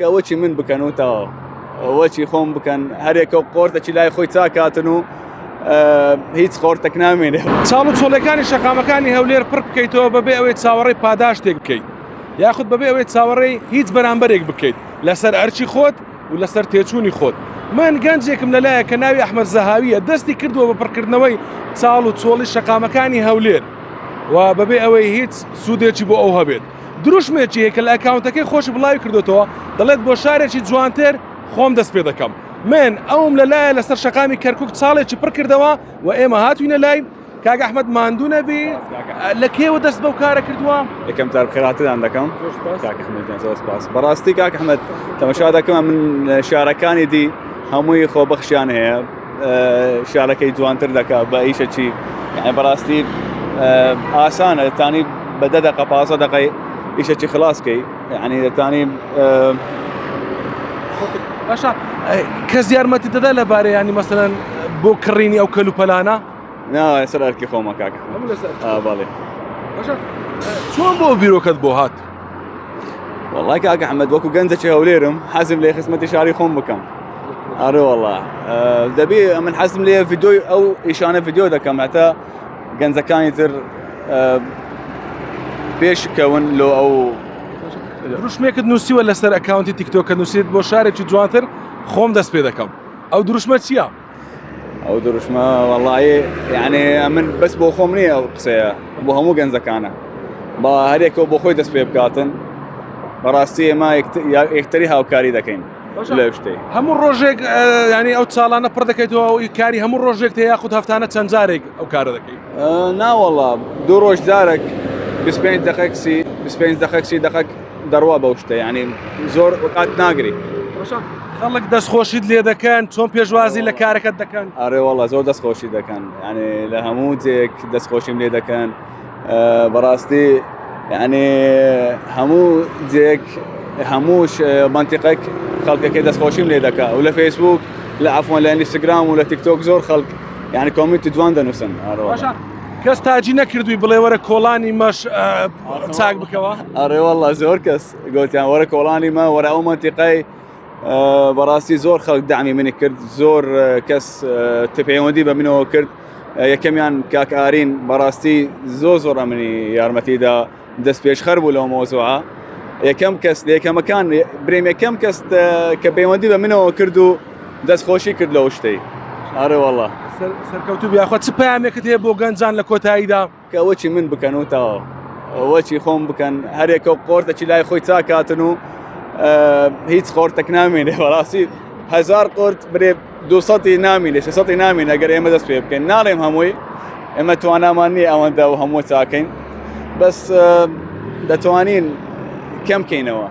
کە وەچی من بکەن و تەواو وەچی خۆم بکەن هەرێکە و قۆرتەکی لای خۆی چاکاتن و هیچ قۆرتەک نامێنێ. چاڵ و چۆڵەکانی شەقامەکانی هەولێر پڕ بکەیتەوە بەبێ ئەوەی چاوەڕێی پاداشتێک بکەیت یاخود بەبێ ئەوەی چاوەڕێی هیچ بەرامبەرێک بکەیت لەسەر ئەرکی خۆت و لەسەر تێچوونی خۆت من گەنجێکم لەلایە کە ناوی ئەحمەد زەهاویە دەستی کردووە بە پڕکردنەوەی چاڵ و چۆڵی شەقامەکانی هەولێر و بەبێ ئەوەی هیچ سوودێکی بۆ ئەو هەبێت دروشمێکی هەیە کە لە ئەکاونتەکەی خۆشی بڵاوی کردوێتەوە دەڵێت بۆ شارێکی جوانتر خۆم دەست پێ دەکەم من ئەوم لەلایە لەسەر شەقامی کەرکک چاڵێکی پڕ کردەوە و ئێمە هاتوینە لای کاک ئەحمد ماندوو نەبی لە کێوە دەست بەو کارە کردووە؟ یەکەم جار بخێراتتان دەکەم کاک ئەحمد گیان زۆر سپاس بەڕاستی کاک ئەحمد تەمەشا دەکەم من شارەکانی دی هەمووی خۆبەخشیان هەیە شارەکەی جوانتر دەکا بە ئیشەکی یعنی بەڕاستی ئاسانە دەتانی بە دە دەقە پازە دەقەی ئیشەکی خلاصکەی یعنی دەتانی باشە کەس یارمەتی دەدا لەبارەی ینی مەسەلەن بۆ کڕینی ئەو کەلوپەلانە نا لەسەر ئەرکی خۆمە کاکە بەڵێ چۆن بۆ بیرۆکەت بۆ هات وەڵای کاکە ئەحمەد وەکو گەنجێکی هەولێرم حەزم لێ خزمەتی شاری خۆم بکەم ئەرێ وەڵا دەبێ من حەزم لێ ڤیدۆی ئەو ئیشانە ڤیدیۆ دەکەم هەتا گەنجەکانی تر پێش کەون لۆ ئەو دروشمێکت نووسیوە لەسەر ئەکاونتی تیکتۆک کە نووسیت بۆ شارێکی جوانتر خۆم دەست پێ دەکەم ئەو دروشمە چییە؟ ئەو دروشمە وەڵی یعنی من بەس بۆ خۆم نییە ئەو قسەیە بۆ هەموو گەنجەکانە با هەرێکەوە بۆ خۆی دەست پێ بکاتن بەڕاستی ئێمە یەکتری هاوکاری دەکەین لە شتەی هەموو ڕۆژێک ینی ئەو چاڵانە پڕ دەکەیتەوە ئەو کاری هەموو ڕۆژێک تێ یاخود هەفتانە چەند جارێک ئەو کارە دەکەیت ناوەڵا دوو ڕۆژ جارێک 25 دقێک سی 25 دقێک سی دقێک دەڕوا بەو شتە یعنی زۆر کات ناگری خەڵک دەستخۆشیت لێ دەکەن چۆن پێشوازی لە کارەکەت دەکەن ئەرێ وەڵا زۆر دەستخۆشی دەکەن یعنی لە هەموو جێک دەستخۆشیم لێ دەکەن بەڕاستی یعنی هەموو جێک هەموو منتیقێک خەڵکەکەی دەستخۆشیم لێ دەکا و لە فەیسبوک لە عفوان لە ئینستاگرام و لە تیکتۆک زۆر خەڵک یعنی comment ی جوان دەنووسن کەس تاجی نەکردووی بڵێ وەرە کۆڵانی مەش چاک بکەوە ئەڕێ والله زۆر کەس گوتیان وەرە کۆڵانی مە وەرە ئەو منتیقای بەڕاستی زۆر خەڵک دامی منی کرد زۆر کەس پەیوەندی بە منەوە کرد یەکەمیان کاک ئارین بەڕاستی زۆر زۆر منی یارمەتیدا دەست پێشخەر بوو لەو مۆزوعە یەکەم کەس لە یەکەمەکان برێم یەکەم کەس کە پەیوەندی بە منەوە کرد و دەست خۆشی کرد لەو شتەی ئەرێ وەڵا سەرکەوتوو بیاخوا چ پامێکت هەیە بۆ گەنجان لە کۆتاییدا کە وەچی من بکەن و تەواو وەچی خۆم بکەن هەرێکە و قۆرتەکی لای خۆی چاکاتن و هیچ قۆرتەک نامێنێ بەڕاستی هزار قۆرت برێ دوسەتی نامینێ سێسەتی نامین ئەگەر ئێمە دەست پێ بکەین ناڵێم هەمووی ئێمە توانامان نییە ئەوەندە و هەموو چاکەین بەس دەتوانین کەم کەینەوە.